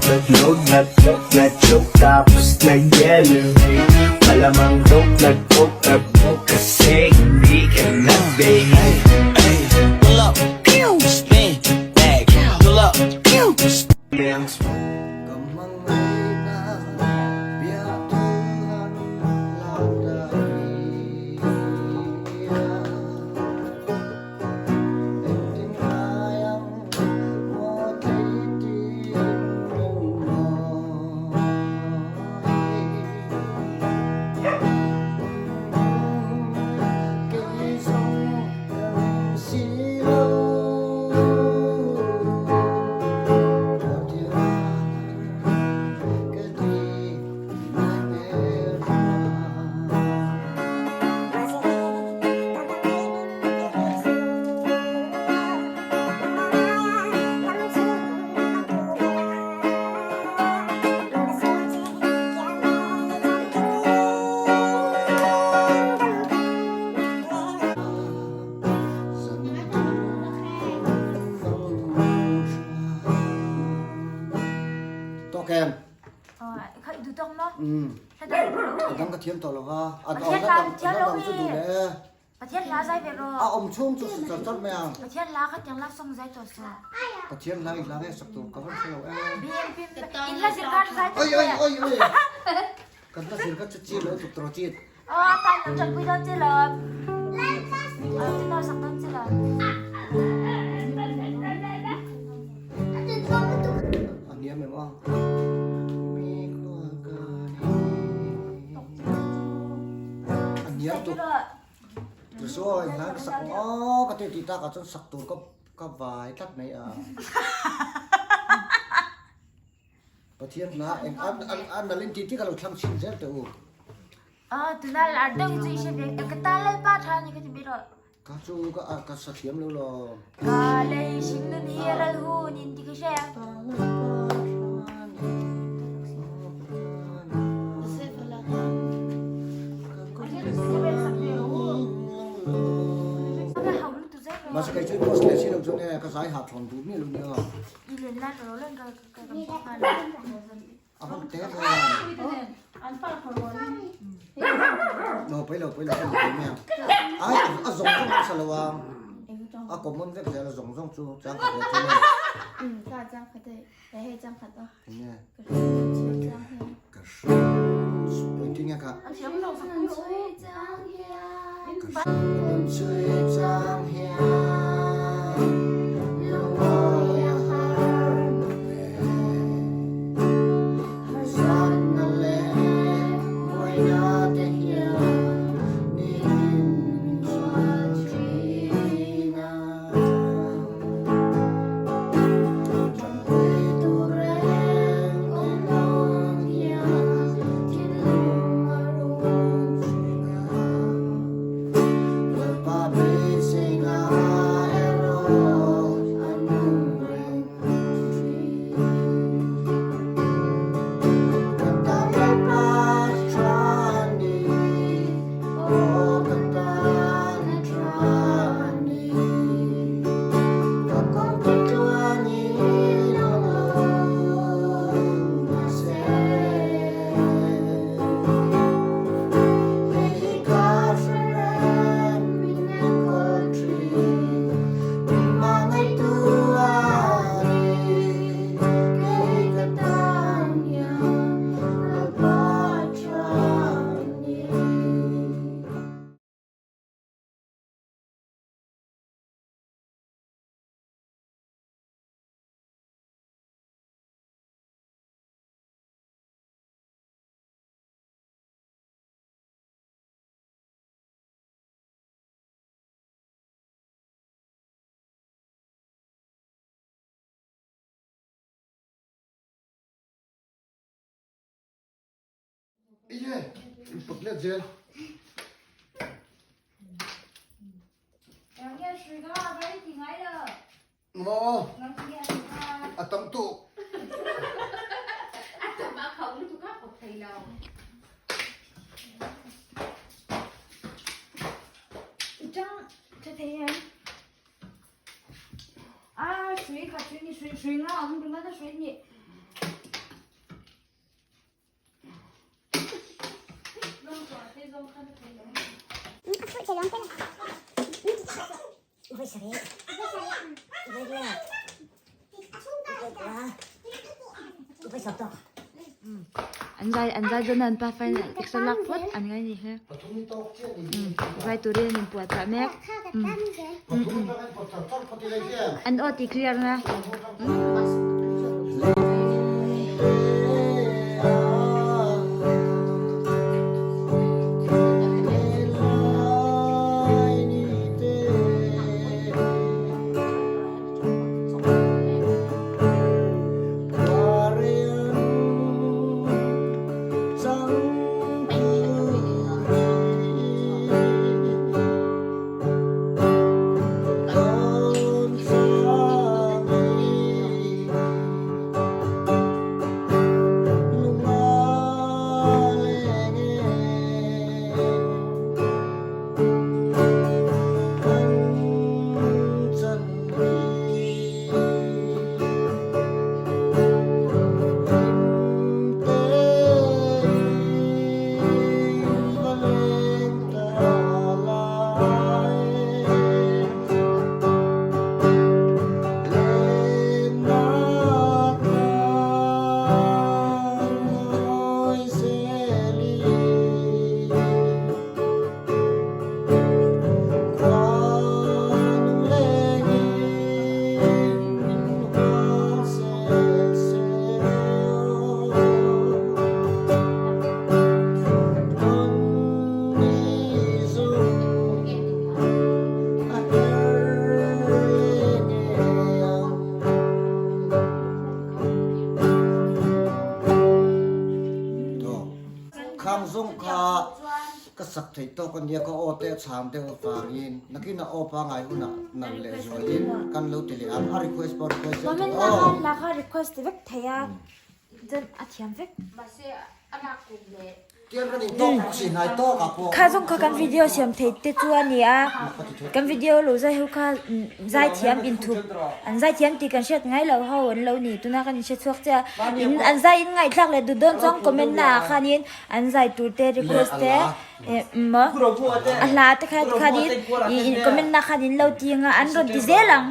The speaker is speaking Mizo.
Tunog na tok na choke tapos nag-elevate Malamang dope nag-coke na broke kasi hindi ka nag-babe Pull up, spin, bag, pull up, Tawk em? Kha i duh tawk maw? Um. A dang ka thiam tawh lo va. A Pathian hla thiam lo dang chu duh le e. Pathian hla zai ve rawh. A awm chhung chu char char mai ang. Pathian hla kha tiang love song zai tawh suh. Pathian hla i hla nge sak tur ka van hre lo e. BMP in la zir khan zai Oi oi oi oi. Kan la zir kha chu chi lo tuk tawh chi. Aw pa lo chan pui dawn che lo. Aw no sak dawn che lo. A hniam em a. A hniam tuk. Tichuan enghlai ka sak ang aw ka ti tih takah chuan sak tur ka ka vai tlat mai a. Pathian hla eng an an an nalh in tih tih ka lo thlang chhin zel teh u. Aw tunah lar deuh hi chu i hre ve ka ta lalpa tha a ni ka ti mai rawh. Ka chu ka ka sa thiam lo lo. Ka lei hring nun hi a ral hun in ti ka hre. Mahse kei chu i post leh si lo chuan e ka zai ha thawn duh miah lo nia. A hawng te khan. No pui lo pui lo ka ni mai ang. Ai a zawng zawng a sa lo a. A common vek zel a zawng zawng chu chang khat leh chu nge. Ka chang khat e. Hei chang khat a. Enge. Ka hriat chang hian. Ka hriat engtin nge kha. Ka hriat chang hian lungawi a har na hle. Harsatna leh buaina te hian nitin min hruai thin a. Tanpui tur reng awm lang hian thinlung a run thin a. Lalpa beiseina erawh a nung reng thin. Ka tan Lalpa tha ni, aw ka tan a tha ni. Ka kawng ti tluangin a awm mahse. Hei hi ka hre reng min enkawl thin, min hmangaihtu a ni. Kei ka tan hian Lalpa tha ni. Iye, in pawt let zel. Maw, a tam tuk. An zai an zai dawn a an pa fain exer lak phawt an ngai ni hi vai turin an inpuah chah mek an aw ti clear na. Khang zawng kha ka sak theih tawk a nia ka aw te a chhang deuh avangin nakin a aw pangai hunah nal leh zualin kan lo ti leh ang a request pawh request zeuh Comment thei na aw. khan la kha request vek thei a chuan a thiam vek. Mahse a lak kum leh Tiang kan intawk bawk si hnai tawk ah pawh. Kha zawng kha kan video siam thei te chu a ni a, kan video lo zai ho kha zai thiam inthup an zai thiam tih kan hriat ngai lo ho an lo ni tuna kan inhre chhuak che a, in an zai in ngaihthlak leh duh dawn chuan comment na ah khanin an zai tur te request te maw a hla te kha tikhanin comment na khan in lo ti anga an rawn ti zel ang.